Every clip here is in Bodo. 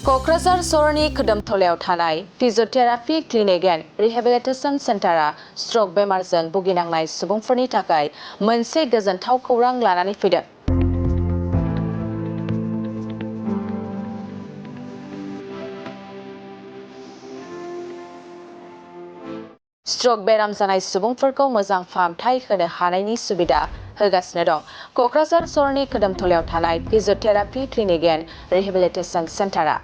क'क्राझार सहरनि खोदोमथलायाव थानाय फिजियोथेरापि क्लिनिक एन्ड रिहेबिलिटेशन सेन्टारा स्ट्रक बेमारजों भुगिनांनाय सुबुंफोरनि थाखाय मोनसे गोजोनथाव खौरां लानानै फैदों। स्ट्रक बेराम जानाय सुबुंफोरखौ मोजां फाहामथाय होनो हानायनि सुबिदा होगासिनो दं। क'क्राझार सहरनि खोदोमथलायाव थानाय फिजियोथेरापि क्लिनिक एन्ड रिहेबिलिटेशन सेन्टारा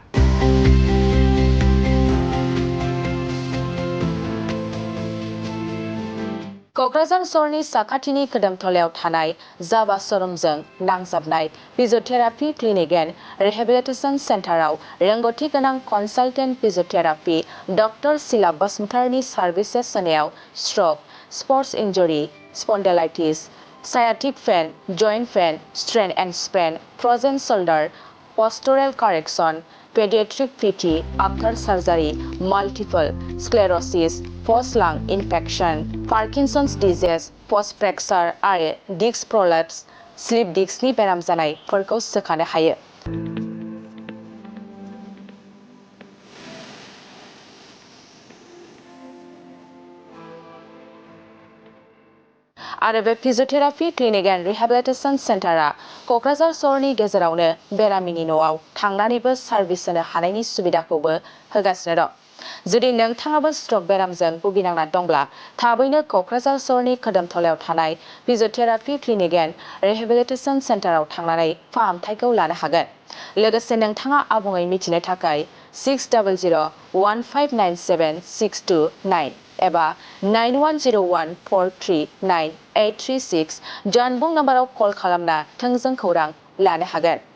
क'क्राझार सहरनि साखाथिनि खोदोमथलायाव थानाय जाबा श'रुमजों नांजाबनाय फिजियोथेरापि क्लिनिक एन्ड रिहेबिलिटेशन सेन्टाराव रोंग'थि गोनां कनसालटेन्ट फिजियोथेरापि डक्टर शिला बसुमतारीनि सार्भिसेस होनायाव stroke, sports injury, spondylitis, sciatic pain, joint pain, strain and sprain, frozen shoulder, postural correction, pediatric PT, after surgery, multiple sclerosis, post-lung infection, Parkinson's disease, post-fracture आरो disc prolapse, slip discनि बेराम जानायफोरखौ सोखानो हायो। आरो बे फिजियोथेरापि क्लिनिक एन्ड रिहेबिलिटेशन सेन्टारा क'क्राझार सहरनि गेजेरावनो बेरामिनि न'आव थांनानैबो सार्भिस होनो हानायनि सुबिदाखौबो होगासिनो दं। जुदि नोंथाङाबो स्ट्रक बेरामजों भुगिनांना दंब्ला थाबैनो क'क्राझार सहरनि खोदोमथलायाव थानाय फिजियोथेरापि क्लिनिक एन्ड रिहेबिलिटेशन सेन्टाराव थांनानै फाहामथायखौ लानो हागोन। लोगोसे नोंथाङा आबुङै मिथिनो थाखाय 6000159762 एबा 9101439836 जानबुं नम्बराव कल खालामना थोंजों खौरां लानो हागोन।